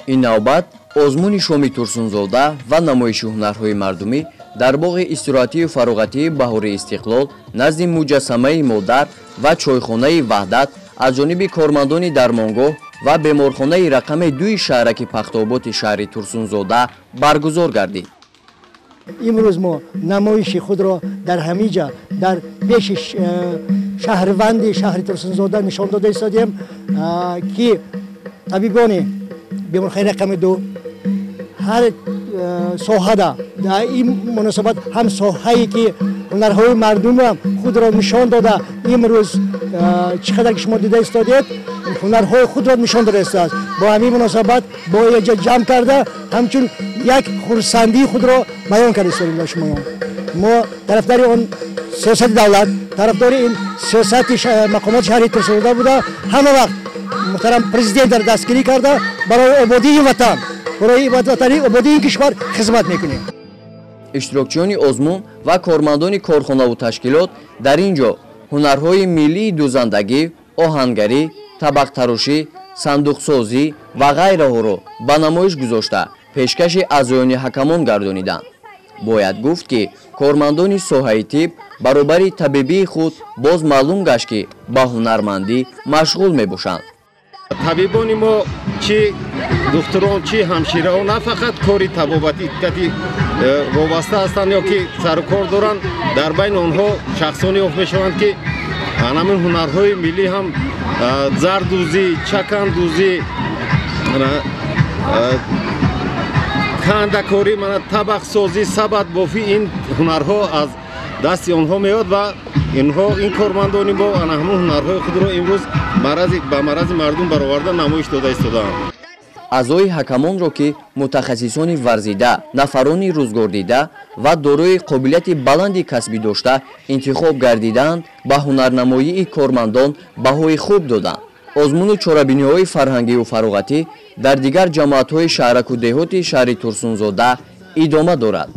Ин навбат озмуни шоми Турсунзода ва намоиши ҳунарҳои мардумӣ дар боғи истироҳатию фароғатии Баҳори Истиқлол назди муҷассамаи модар ва чойхонаи Ваҳдат аз ҷониби кормандони дармонгоҳ ва беморхонаи рақами 2 шаҳраки Пахтоботи шаҳри Турсунзода баргузор гардид. Имрӯз мо намоиши худро дар ҳамин ҷа дар пеши шаҳрванди шаҳри Турсунзода нишон дода истодем, ки табибони беморхонаи рақами 2 ҳар соҳада дар ин муносибат ҳам соҳае ки ҳунарҳои мардумам худро нишон дода, имрӯз чӣ қадар ки шумо дида истодед, ҳунарҳои худро нишон дода истодааст. Бо ҳамин муносибат бо якҷо ҷамъ карда ҳамчун як хурсандии худро баён карда истодем ба шумоён. Мо тарафдори он сиёсати давлат, тарафдори ин сиёсати мақомоти шаҳри Турсунзода буда, ҳама вақт муҳтарам президентро дастгирӣ карда барои ободии ватан, барои ватани ободии ин кишвар хизмат мекунем. Иштирокчиёни озмун ва кормандони корхонаву ташкилот дар ин ҷо ҳунарҳои миллии дӯзандагӣ, оҳангарӣ, табақтарошӣ, сандуқсозӣ ва ғайраҳоро ба намоиш гузошта пешкаши аъзоёни ҳакамон гардониданд. Бояд гуфт, ки кормандони соҳаи тиб баробари табибии худ боз маълум гашт, ки ба ҳунармандӣ машғул мебошанд. Табибони мо, чӣ духтурон, чӣ ҳамшираҳо, на фақат кори табобатӣ вобаста ҳастанд ё ки сарукор доранд, дар байни онҳо шахсоне ёфт мешаванд, ки ҳамин ҳунарҳои миллӣ ҳам зардӯзӣ, чакандӯзӣ, кандакорӣ, мана табақсозӣ, сабадбофӣ, ин ҳунарҳо аз дасти онҳо меояд ва инҳо ин кормандони мо ана ҳамон ҳунарҳои худро имрӯз ба марази мардум бароварда намоиш дода истодаанд. Аъзои ҳакамонро, ки мутахассисони варзида, нафарони рӯзгордида ва дорои қобилияти баланди касбӣ дошта интихоб гардидаанд, ба ҳунарнамоии кормандон баҳои хуб доданд. Озмуну чорабиниҳои фарҳангию фароғатӣ дар дигар ҷамоатҳои шаҳраку деҳоти шаҳри Турсунзода идома дорад.